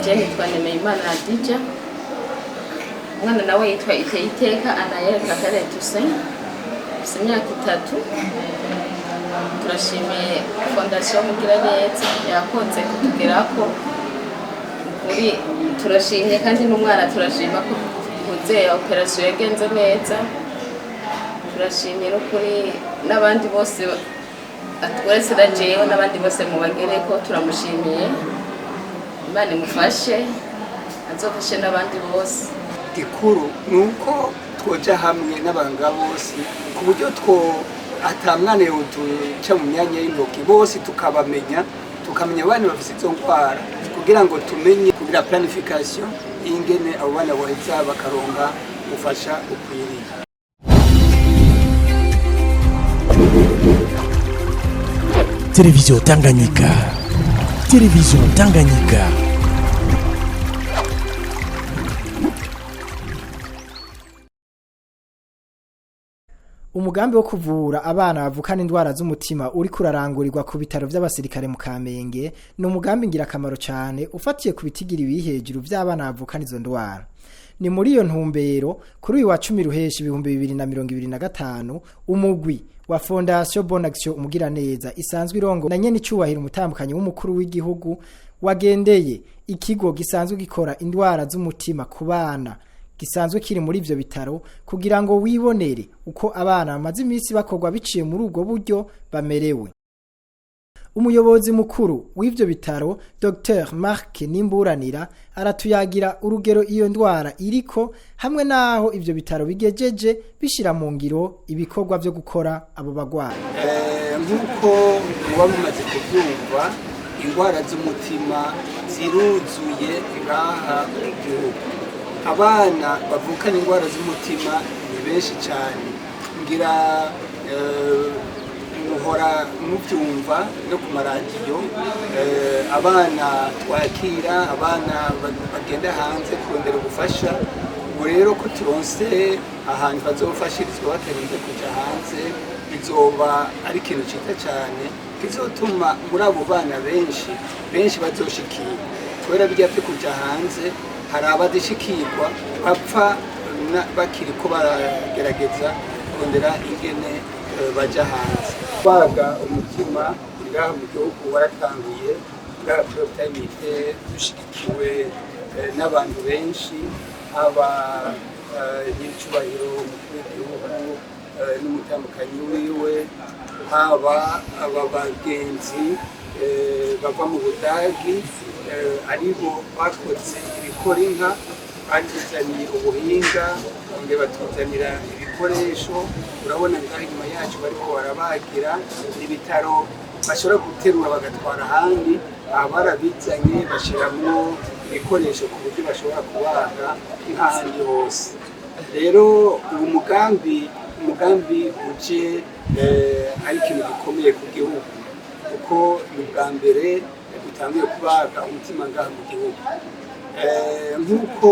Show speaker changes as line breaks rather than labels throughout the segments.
Je nitwa Nemeyimana Hadija, umwana nawe yitwa Iteyiteka Anayel Kakare Toussaint, afise imyaka 3. Turashimiye Fondation Mugiraneza yakoze kutugerako kuri, turashimye kandi n'umwana turashima ko tuze opération yagenze neza. Turashimye n'ukuri n'abandi bose, uretse na jewe n'abandi bose mubagereko. Turamushimiye, Imana imufashe, azofashe n'abandi bose.
Gikuru ni uko twoja hamwe n'abaganga bose ku buryo two ata mwana yotuca mu myanya y'intoki, bose tukabamenya, tukamenya abana bafise izo ndwara kugira ngo tumenye kugira planification y'ingene abo bana boheza bakaronka ubufasha bukwiriye.
Télévision Tanganyika. Télévision Tanganyika.
Umugambi wo kuvura abana bavukana indwara z'umutima uri kurarangurirwa ku bitaro by'abasirikare mu Kamenge ni umugambi ngirakamaro cyane ufatiye ku bitigiri biri hejuru by'abana bavukana izo ndwara. Ni muri iyo ntumbero kuri uyu wa 10 Ruheshi 2025 umugwi wa Fondation Bonne Action Umugiraneza isanzwe irongo na nyene icubahiro umutambukanyi w'umukuru w'igihugu wagendeye ikigo gisanzwe gikora indwara z'umutima ku bana gisanzwe kiri muri ivyo bitaro kugira ngo wibonere uko abana bamaze iminsi bakorwa biciye muri ubwo buryo bamerewe. Umuyobozi mukuru w'ivyo bitaro, Dr Mark Nimburanira, aratuyagira urugero iyo ndwara iriko hamwe n'aho ivyo bitaro bigejeje bishira mu ngiro ibikorwa vyo gukora abo bagwayi.
Nk'uko muba mumaze kubyumva, indwara z'umutima ziruzuye ngaha mu gihugu. Abana bavukana indwara z'umutima ni benshi cyane. Ngira muhora mubyumva no ku maradiyo, abana twakira, abana bagenda hanze kurondera ubufasha. Ubu rero ko turonse ahantu bazofashirizwa batarinze kuja hanze, bizoba ari ikintu ciza cyane kizotuma muri abo bana benshi benshi bazoshikirwa, kubera bijya byo kuja hanze hari abadashikirwa bapfa bakiriko baragerageza kurondera ingene baja hanze. Kubaga umutima ngaha mu gihugu waratanguye ngaha kuri Hôpital Militaire, dushigikiwe n'abantu benshi, haba nyiricubahiro umukuru w'igihugu n'umutambukanyi wiwe, haba aba bagenzi bava mu Budagi, aribo bakoze ibikora inka, batuzaniye ubuhinga, bongera batuzanira ibikoresho. Urabona ngaho inyuma yacu bariko barabagira ibitaro bashobora guterura bagatwara ahandi, aha barabizanye bashiramwo ibikoresho ku buryo bashobora kubaga nk'ahandi hose. Rero uwo mugambi uje ari ikintu gikomeye ku gihugu, kuko ni ubwa mbere dutanguye kubaga umutima ngaha mu gihugu. Nk'uko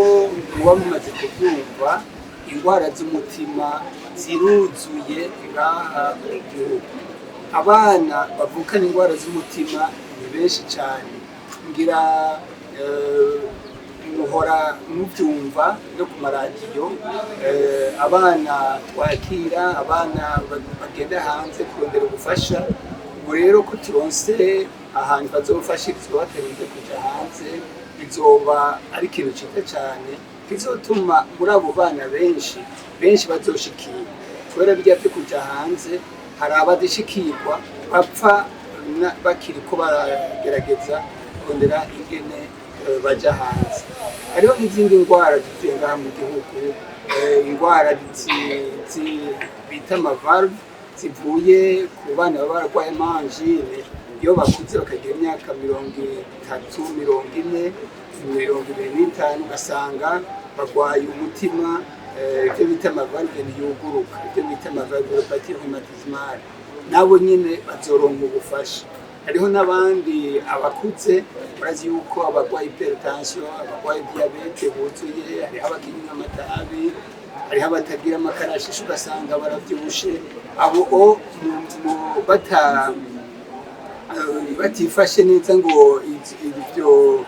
muba mumaze kubyumva, indwara z'umutima ziruzuye ngaha mu gihugu. Abana bavukana indwara z'umutima ni benshi cyane. Ngira muhora mubyumva no ku maradiyo, abana twakira, abana bagenda hanze kurondera ubufasha. Ubu rero ko turonse ahantu bazofashirizwa batarinze kuja hanze, bizoba ari ikintu ciza cyane kizotuma muri abo bana benshi benshi bazoshikirwa, kubera bijya byo kuja hanze hari abadashikirwa bapfa bakiriko baragerageza kurondera ingene baja hanze. Hariho n'izindi ndwara zivuye ngaha mu gihugu, indwara bita ama valve zivuye ku bana baba barwaye ama angine. Iyo bakuze bakagira imyaka 30, 40, 25, ugasanga barwaye umutima, ibyo bita ama valve ntiyuguruka, ibyo bita ama valvulopathie rhumatismale, nabo nyine bazoronka ubufasha. Hariho n'abandi abakuze, murazi yuko abarwaye hypertension, abarwaye diabète buzuye, hariho abakinywa amatabi, hariho abatagira amakarashishi ugasanga baravyibushe. Abo o bata batifashe neza ngo ivyo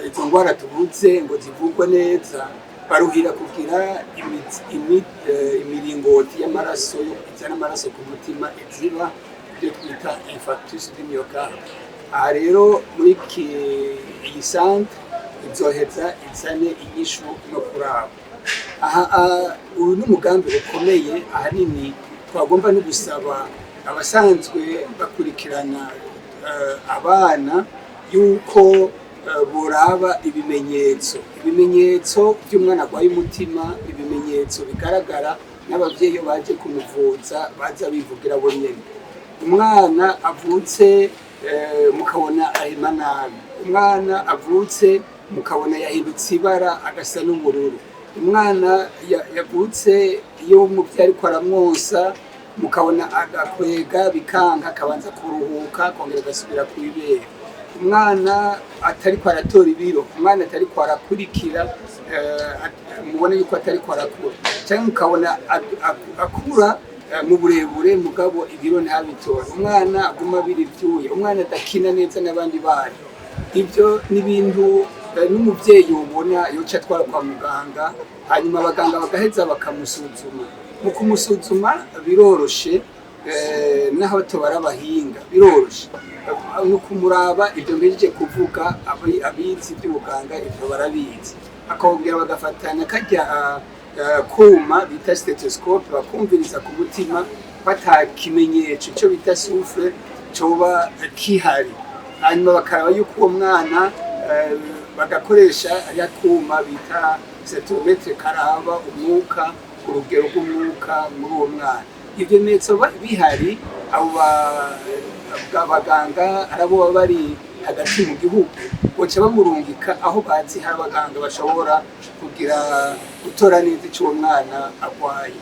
izo ndwara tuvuze ngo zivurwe neza, baruhira kugira imiringoti y'amaraso izana amaraso ku mutima iziba, ibyo twita infarctus du myocarde. Aha rero muri iyi centre izoheza izane inyishu no kuraba aha. Uyu ni umugambi ukomeye. Ahanini twagomba no gusaba abasanzwe bakurikirana abana yuko boraba ibimenyetso by'umwana arwaye umutima, ibimenyetso bigaragara n'ababyeyi iyo baje kumuvuza baza bivugira bo nyene. Umwana avutse mukabona ahema nabi, umwana avutse mukabona yahindutse ibara agasa n'ubururu, umwana yavutse iyo umubyeyi ariko aramwonsa mukabona agakwega bikanka, akabanza kuruhuka akongera agasubira ku ibere, umwana atariko aratora ibiro, umwana atariko arakurikira, mubona yuko atariko arakura, cyangwa mukabona akura mu burebure mugabo ibiro ntabitore, umwana aguma abira ibyuya, umwana adakina neza n'abandi bana, ibyo ni ibintu n'umubyeyi ubona yoca atwara kwa muganga, hanyuma abaganga bagaheza bakamusuzuma. Mu kumusuzuma biroroshe, naho tubara abahinga biroroshe, ni ukumuraba ibyo mpejeje kuvuga. Abizi iby'ubuganga ibyo barabizi. Akongera bagafatana kajya kuma bita stethoscope, bakumviriza ku mutima bata kimenyetso icyo bita souffle coba kihari, hanyuma bakaraba yuko uwo mwana bagakoresha ariya kuma bita saturomètre karaba umwuka, urugero rw'umwuka muri uwo mwana. Ibyo bimenyetso bihari, abo baganga ari abo baba bari hagati mu gihugu boca bamurungika aho bazi hari abaganga bashobora kugira gutora neza icyo uwo mwana arwaye.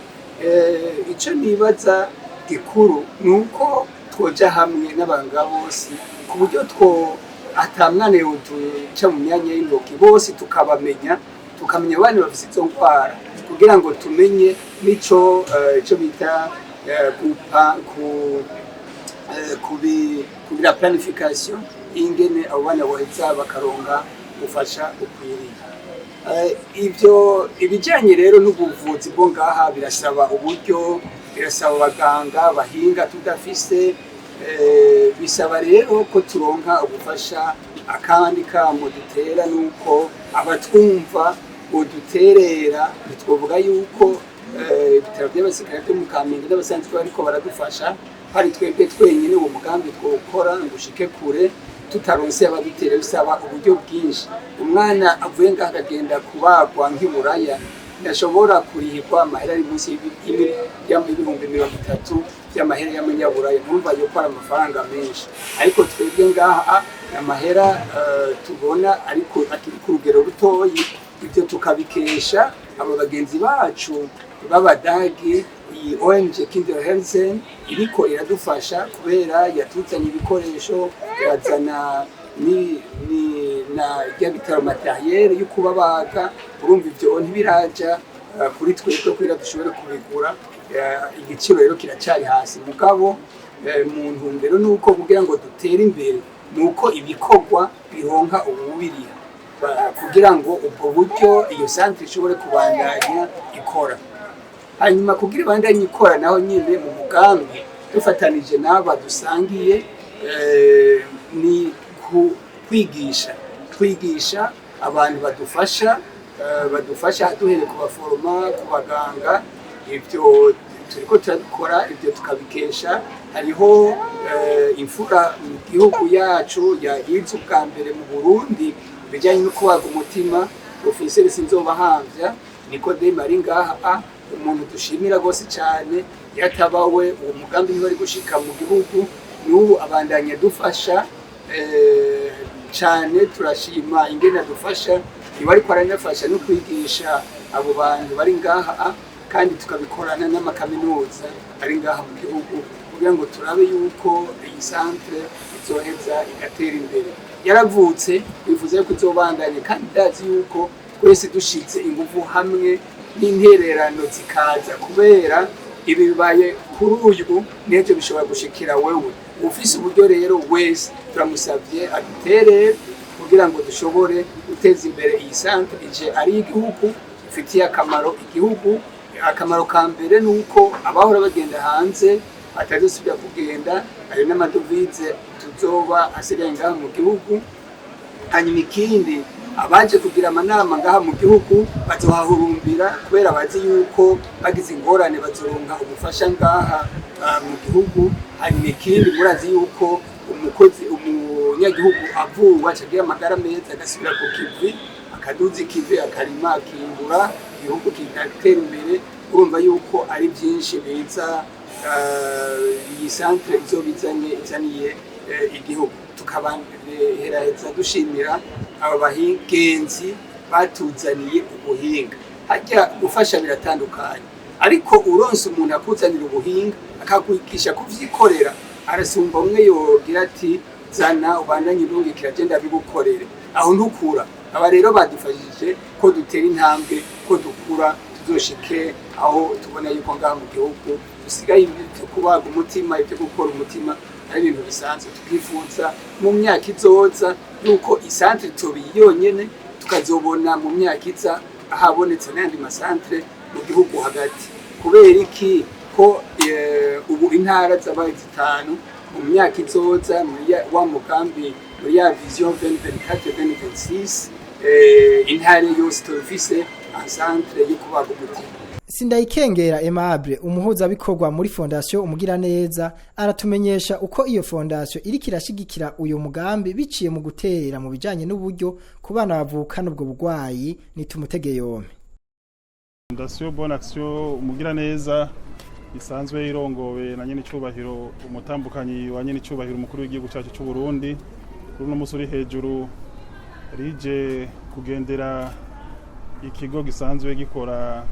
Icyo nibaza gikuru ni uko twoja hamwe n'abaganga bose ku buryo two ata mwana yoduca mu myanya y'intoki, bose tukabamenya, tukamenya abana bafite izo ndwara kugira ngo tumenye n'ico ico bita kugira planification ingene abo bana boheza bakaronka ubufasha bukwiriye. Ibyo ibijyanye rero n'ubuvuzi bwo ngaha birasaba uburyo, birasaba abaganga bahinga tudafise. Bisaba rero ko turonka ubufasha. Akandi kamo dutera nuko abatwumva boduterera. Ntitwovuga yuko ibitaro by'abasirikare byo mu Kamenge n'abasanzwe bariko baradufasha, hari twebwe twenyine uwo mugambi twokora ngo ushike kure tutaronse abadutera. Bisaba uburyo bwinshi. Umwana avuye ngaha akagenda kubagwa nk'iburaya ntashobora kurihirwa amahera ari munsi y'30,000 by'amahera y'amanyaburaya. Murumva yuko ari amafaranga menshi, ariko twebwe ngaha amahera tubona ariko akiri ku rugero rutoyi. Ibyo tukabikesha abo bagenzi bacu b'Abadagi, iyi ONG Kinderherzen iriko iradufasha kubera yatuzanye ibikoresho, irazana ni na rya bitaro matériel yo kubabaga. Urumva ivyo ntibiraja kuri twebwe kugira dushobore kubigura. Igiciro rero kiracyari hasi, mugabo mu ntumbero nuko kugira ngo dutere imbere nuko ibikorwa bironka ububiriha kugira ngo ubwo buryo iyo centre ishobore kubandanya ikora. Hanyuma kugira ibandanye ikora naho nyine mu mugambi dufatanije n'aba dusangiye ni kwigisha abantu badufasha duhereye ku baforoma, ku baganga. Ibyo turiko turabikora, ibyo tukabikesha hariho imfura mu gihugu yacu yayize ubwa mbere mu Burundi ibijyanye no kubaga umutima, Professeur Sinzobahamvya Nikodeme ari ngaha, umuntu dushimira rwose cyane. Yatabawe uwo mugambi ntiwari gushika mu gihugu. N'ubu abandanya dufasha cyane, turashima ingene adufasha. Niwe ariko aranafasha no kwigisha abo bantu bari ngaha, kandi tukabikorana n'amakaminuza ari ngaha mu gihugu kugira ngo turabe yuko iyi centre izoheza igatera imbere. Yaravutse, bivuze yuko izobandanya, kandi ndazi yuko twese dushize ingufu hamwe n'intererano zikaza, kubera ibi bibaye kuri uyu n'ejo bishobora gushikira wewe ufise uburyo. Rero wese turamusabye aduterere. Kugira ngo dushobore guteza imbere iyi centre, ije ari igihugu ifitiye akamaro igihugu. Akamaro ka mbere ni uko abahora bagenda hanze batazosubira kugenda, ayo n'amadovize tuzoba asigaye ngaha mu gihugu. Hanyuma ikindi, abaje kugira amanama ngaha mu gihugu bazohahurumbira, kubera bazi yuko bagize ingorane bazoronka ubufasha ngaha mu gihugu. Hanyuma ikindi, murazi yuko umukozi, umunyagihugu avuwe acagira amagara meza, agasubira ku kivi, akaduza ikivi, akarima, akimbura, igihugu kigatera imbere. Urumva yuko ari byinshi biza iyi centre izoba izaniye igihugu. Tukabaheraheza dushimira aba bahingenzi batuzaniye ubuhinga. Hajya gufasha biratandukanye, ariko uronse umuntu akuzanira ubuhinga, akakwigisha kuvyikorera, arasumba umwe yogira ati: "Zana ubandanye urungikira, agenda bigukorere." Aho ntukura. Aba rero badufashije ko dutera intambwe, ko dukura, tuzoshike aho tubona yuko ngaha mu gihugu dusigaye ibyo kubaga umutima, ibyo gukora umutima ari ibintu bisanzwe. Tukifuza mu myaka izoza yuko isantre tobi yonyene, tukazobona mu myaka iza habonetse n'ayandi masantre mu gihugu hagati. Kubera iki? Ko ubu intara zabaye zitanu, mu myaka izoza muri wa mugambi, muri ya vision 2024 2026, intara yose tubifise centre yo kubaga umutima.
Sindayikengera Aimable, umuhuzabikorwa muri Fondation Umugiraneza, aratumenyesha uko iyo fondation iriko irashigikira uyu mugambi biciye mu guterera mu bijanye n'uburyo ku bana bavukana ubwo burwayi. Nitumutege yompe.
Fondation Bonne Action Umugiraneza isanzwe irongowe na nyene icubahiro, umutambukanyi wa nyene icubahiro umukuru w'igihugu cyacu cy'u Burundi, kuri uno musi uri hejuru rije kugendera ikigo gisanzwe gikora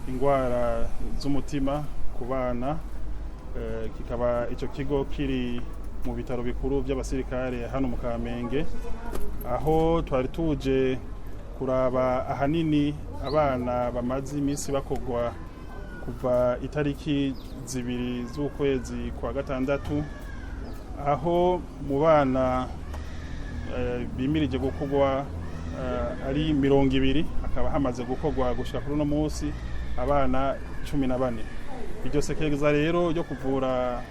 ingwara z'umutima ku bana, kikaba ico kigo kiri mu bitaro bikuru by'abasirikare hano mu Kamenge, aho twari tuje kuraba ahanini abana bamaze iminsi bakogwa kuva itariki 2 z'ukwezi kwa gatandatu, aho mu bana bimirije gukorwa ari 20, hakaba hamaze gukorwa gushika kuri uno munsi abana 14. Iryo sekeza rero ryo kuvura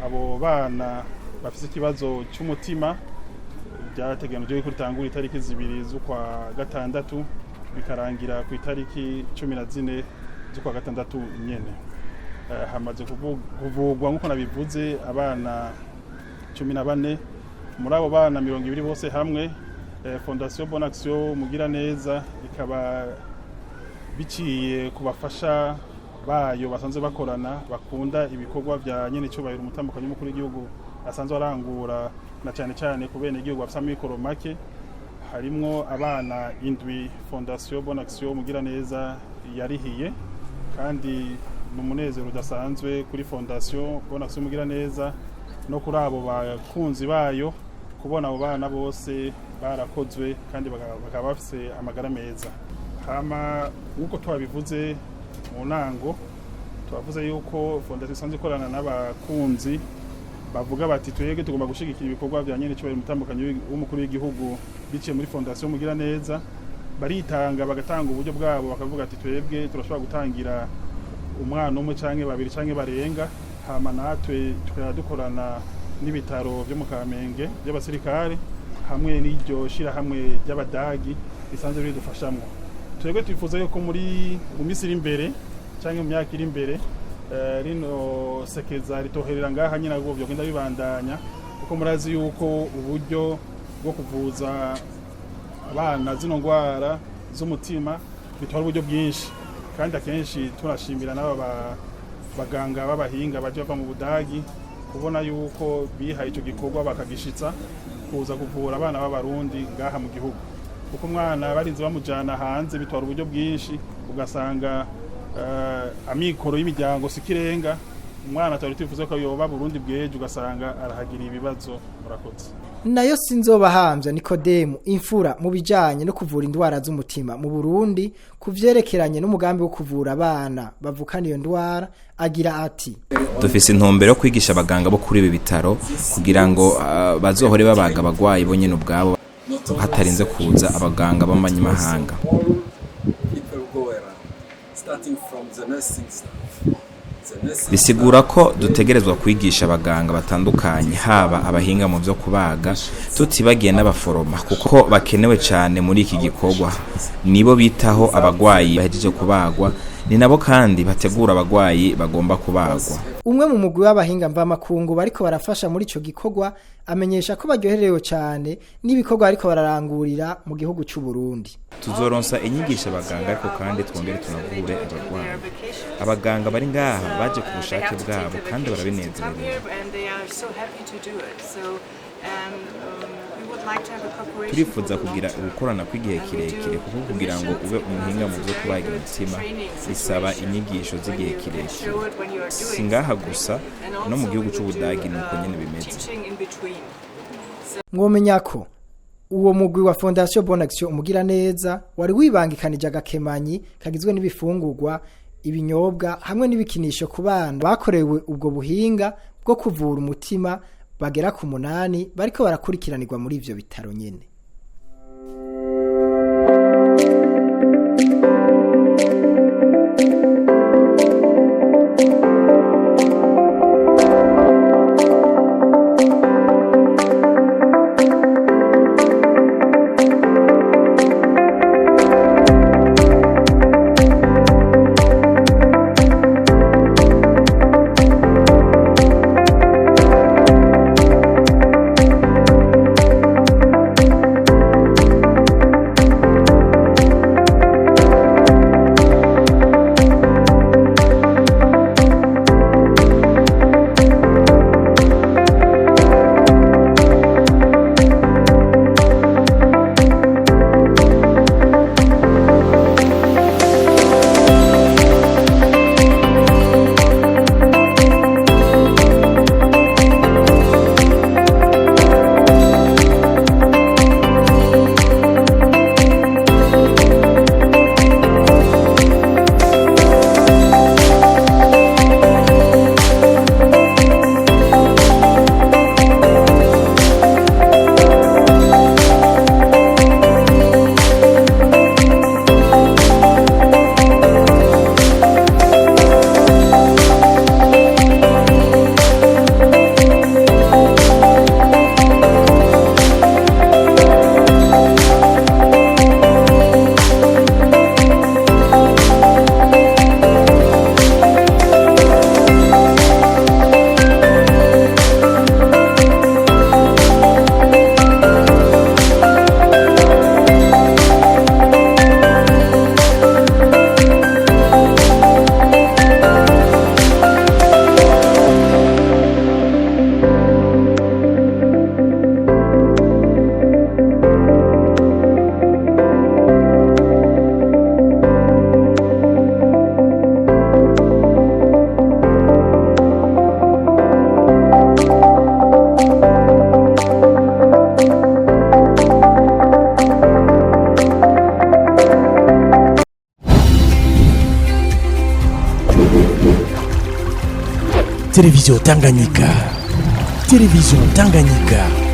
abo bana bafise ikibazo cy'umutima byateganijwe ko ritangura itariki 2 z'ukwa gatandatu, bikarangira ku itariki 14 z'ukwa gatandatu nyene. Hamaze kuvugwa, nk'uko nabivuze, abana 14 muri abo bana 20 bose hamwe. Fondation Bonne Action Mugiraneza ikaba biciye ku bafasha bayo basanzwe bakorana, bakunda ibikorwa bya nyene cyubahiro umutambukanyi mukuru w'igihugu asanzwe arangura, na cyane cyane ku bene igihugu bafite amikoro make, harimwo abana 7 Fondation Bonne Action Mugiraneza yarihiye. Kandi ni umunezero udasanzwe kuri Fondation Bonne Action Mugiraneza no kuri abo bakunzi bayo kubona abo bana bose barakozwe kandi bakaba bafise amagara meza. Hama nk'uko twabivuze mu ntango, twavuze yuko fondation isanzwe ikorana n'abakunzi bavuga bati: "Twebwe tugomba gushigikira ibikorwa bya nyene cyubahiro umutambukanyi w'umukuru w'igihugu biciye muri Fondation Mugiraneza." Baritanga, bagatanga uburyo bwabo, bakavuga ati: "Twebwe turashobora gutangira umwana umwe canke babiri canke barenga." Hama natwe tukaba dukorana n'ibitaro byo mu Kamenge by'abasirikare hamwe n'iryo shirahamwe ry'Abadagi risanzwe ridufashamwo. Twebwe twifuza yuko mu minsi iri imbere canke mu myaka iri imbere, rino sekeza ritoherera ngaha nyine, ahubwo vyogenda bibandanya, kuko murazi yuko uburyo bwo kuvuza abana zino ngwara z'umutima bitwara uburyo bwinshi. Kandi akenshi turashimira n'aba baganga b'abahinga baje bava mu Budagi kubona yuko bihaye ico gikorwa bakagishitsa, kuza kuvura abana b'Abarundi ngaha mu gihugu, kuko umwana barinze bamujana hanze bitwara uburyo bwinshi, ugasanga amikoro y'imiryango sikirenga. Umwana twari twifuza ko yoba Burundi bw'ejo, ugasanga arahagira ibibazo. Murakoze.
Nayo Sinzobahambya Nikodemu, imfura mu bijanye no kuvura indwara z'umutima mu Burundi, ku vyerekeranye n'umugambi wo kuvura abana bavukana iyo ndwara, agira ati:
Dufise intumbero yo kwigisha abaganga bo kuri ibi bitaro kugira ngo bazohore babaga abagwayi bo nyene ubwabo, hatarinze kuza abaganga b'abanyamahanga.
All people go around, starting from the nursing staff. The nursing
Bisigura ko dutegerezwa kwigisha abaganga batandukanye, haba abahinga mu byo kubaga, tutibagiye n'abaforoma, kuko bakenewe cyane muri iki gikorwa. Nibo bitaho abagwayi bahejeje kubagwa, ni nabo kandi bategura abagwayi bagomba kubagwa.
Umwe mu mugwi w'abahinga mvamakungu bariko barafasha muri ico gikorwa amenyesha ko baryoherewe cyane n'ibikorwa bariko bararangurira mu gihugu c'u Burundi.
Tuzoronsa inyigisho abaganga, ariko kandi twongere tunavure abagwayi. Abaganga bari ngaha baje ku bushake bwabo kandi barabinezerewe. Turifuza kugira ugukorana kw'igihe kirekire, kuko kugira ngo ube umuhinga mu byo kubaga imitima bisaba inyigisho z'igihe kirekire. Si ngaha gusa, no mu gihugu c'Ubudagi ni uko nyene bimeze.
Mwomenya ko uwo mugwi wa Fondation Bonne Action Umugira Neza wari wibangikanije agakemanyi kagizwe n'ibifungurwa, ibinyobwa hamwe n'ibikinisho ku bana bakorewe ubwo buhinga bwo kuvura umutima bagera ku 8 bariko barakurikiranirwa muri ivyo bitaro nyene.
Télévision Tanganyika. Télévision Tanganyika.